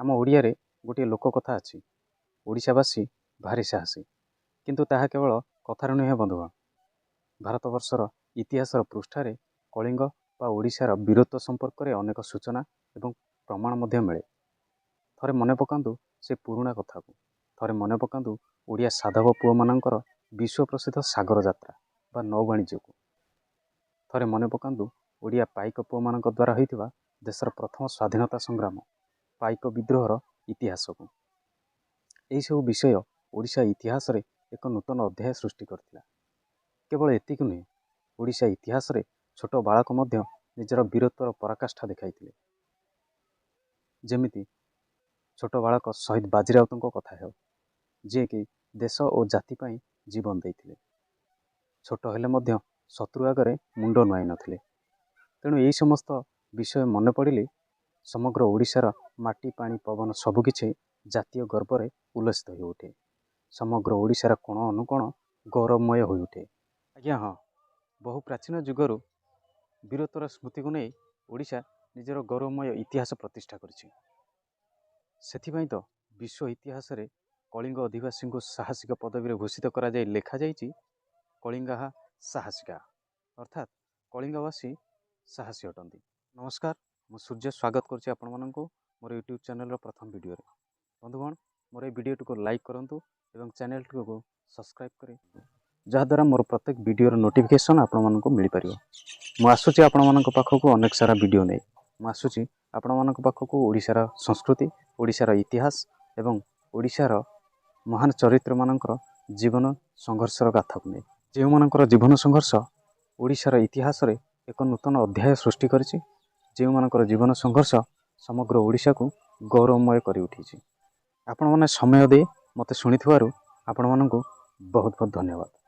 ଆମ ଓଡ଼ିଆରେ ଗୋଟିଏ ଲୋକକଥା ଅଛି, ଓଡ଼ିଶାବାସୀ ଭାରି ସାହସୀ। କିନ୍ତୁ ତାହା କେବଳ କଥାରେ ନୁହେଁ ବନ୍ଧୁଗଣ, ଭାରତବର୍ଷର ଇତିହାସର ପୃଷ୍ଠାରେ କଳିଙ୍ଗ ବା ଓଡ଼ିଶାର ବୀରତ୍ୱ ସମ୍ପର୍କରେ ଅନେକ ସୂଚନା ଏବଂ ପ୍ରମାଣ ମଧ୍ୟ ମିଳେ। ଥରେ ମନେ ପକାନ୍ତୁ ସେ ପୁରୁଣା କଥାକୁ। ଥରେ ମନେ ପକାନ୍ତୁ ଓଡ଼ିଆ ସାଧବ ପୁଅମାନଙ୍କର ବିଶ୍ୱପ୍ରସିଦ୍ଧ ସାଗର ଯାତ୍ରା ବା ନୌବାଣିଜ୍ୟକୁ। ଥରେ ମନେ ପକାନ୍ତୁ ଓଡ଼ିଆ ପାଇକ ପୁଅମାନଙ୍କ ଦ୍ୱାରା ହୋଇଥିବା ଦେଶର ପ୍ରଥମ ସ୍ୱାଧୀନତା ସଂଗ୍ରାମ ପାଇକ ବିଦ୍ରୋହର ଇତିହାସକୁ। ଏହିସବୁ ବିଷୟ ଓଡ଼ିଶା ଇତିହାସରେ ଏକ ନୂତନ ଅଧ୍ୟାୟ ସୃଷ୍ଟି କରିଥିଲା। କେବଳ ଏତିକି ନୁହେଁ, ଓଡ଼ିଶା ଇତିହାସରେ ଛୋଟ ବାଳକ ମଧ୍ୟ ନିଜର ବୀରତ୍ୱର ପରାକାଷ୍ଠା ଦେଖାଇଥିଲେ। ଯେମିତି ଛୋଟ ବାଳକ ଶହୀଦ ବାଜି ରାଉତଙ୍କ କଥା ହେଉ, ଯିଏକି ଦେଶ ଓ ଜାତି ପାଇଁ ଜୀବନ ଦେଇଥିଲେ। ଛୋଟ ହେଲେ ମଧ୍ୟ ଶତ୍ରୁ ଆଗରେ ମୁଣ୍ଡ ନୁଆଇଁ ନଥିଲେ। ତେଣୁ ଏହି ସମସ୍ତ ବିଷୟ ମନେ ପଡ଼ିଲେ ସମଗ୍ର ଓଡ଼ିଶାର ମାଟି, ପାଣି, ପବନ ସବୁକିଛି ଜାତୀୟ ଗର୍ବରେ ଉଲ୍ଲସିତ ହୋଇଉଠେ। ସମଗ୍ର ଓଡ଼ିଶାର କୋଣ ଅନୁକୋଣ ଗୌରବମୟ ହୋଇଉଠେ। ଆଜ୍ଞା ହଁ, ବହୁ ପ୍ରାଚୀନ ଯୁଗରୁ ବୀରତ୍ୱର ସ୍ମୃତିକୁ ନେଇ ଓଡ଼ିଶା ନିଜର ଗୌରବମୟ ଇତିହାସ ପ୍ରତିଷ୍ଠା କରିଛି। ସେଥିପାଇଁ ତ ବିଶ୍ୱ ଇତିହାସରେ କଳିଙ୍ଗ ଅଧିବାସୀଙ୍କୁ ସାହସିକ ପଦବୀରେ ଭୂଷିତ କରାଯାଇ ଲେଖାଯାଇଛି, କଳିଙ୍ଗାଃ ସାହସିକା, ଅର୍ଥାତ୍ କଳିଙ୍ଗବାସୀ ସାହସୀ ଅଟନ୍ତି। ନମସ୍କାର, ମୁଁ ସୂର୍ଯ୍ୟ ସ୍ୱାଗତ କରୁଛି ଆପଣମାନଙ୍କୁ ମୋର ୟୁଟ୍ୟୁବ୍ ଚ୍ୟାନେଲର ପ୍ରଥମ ଭିଡ଼ିଓରେ। ବନ୍ଧୁଗଣ, ମୋର ଏଇ ଭିଡ଼ିଓଟିକୁ ଲାଇକ୍ କରନ୍ତୁ ଏବଂ ଚ୍ୟାନେଲଟିକୁ ସବସ୍କ୍ରାଇବ୍ କରି, ଯାହାଦ୍ୱାରା ମୋର ପ୍ରତ୍ୟେକ ଭିଡ଼ିଓର ନୋଟିଫିକେସନ୍ ଆପଣମାନଙ୍କୁ ମିଳିପାରିବ। ମୁଁ ଆସୁଛି ଆପଣମାନଙ୍କ ପାଖକୁ ଅନେକ ସାରା ଭିଡ଼ିଓ ନେଇ। ମୁଁ ଆସୁଛି ଆପଣମାନଙ୍କ ପାଖକୁ ଓଡ଼ିଶାର ସଂସ୍କୃତି, ଓଡ଼ିଶାର ଇତିହାସ ଏବଂ ଓଡ଼ିଶାର ମହାନ ଚରିତ୍ରମାନଙ୍କର ଜୀବନ ସଂଘର୍ଷର ଗାଥାକୁ ନେଇ, ଯେଉଁମାନଙ୍କର ଜୀବନ ସଂଘର୍ଷ ଓଡ଼ିଶାର ଇତିହାସରେ ଏକ ନୂତନ ଅଧ୍ୟାୟ ସୃଷ୍ଟି କରିଛି, ଯେଉଁମାନଙ୍କର ଜୀବନ ସଂଘର୍ଷ ସମଗ୍ର ଓଡ଼ିଶାକୁ ଗୌରବମୟ କରି ଉଠିଛି। ଆପଣମାନେ ସମୟ ଦେଇ ମୋତେ ଶୁଣିଥିବାରୁ ଆପଣମାନଙ୍କୁ ବହୁତ ବହୁତ ଧନ୍ୟବାଦ।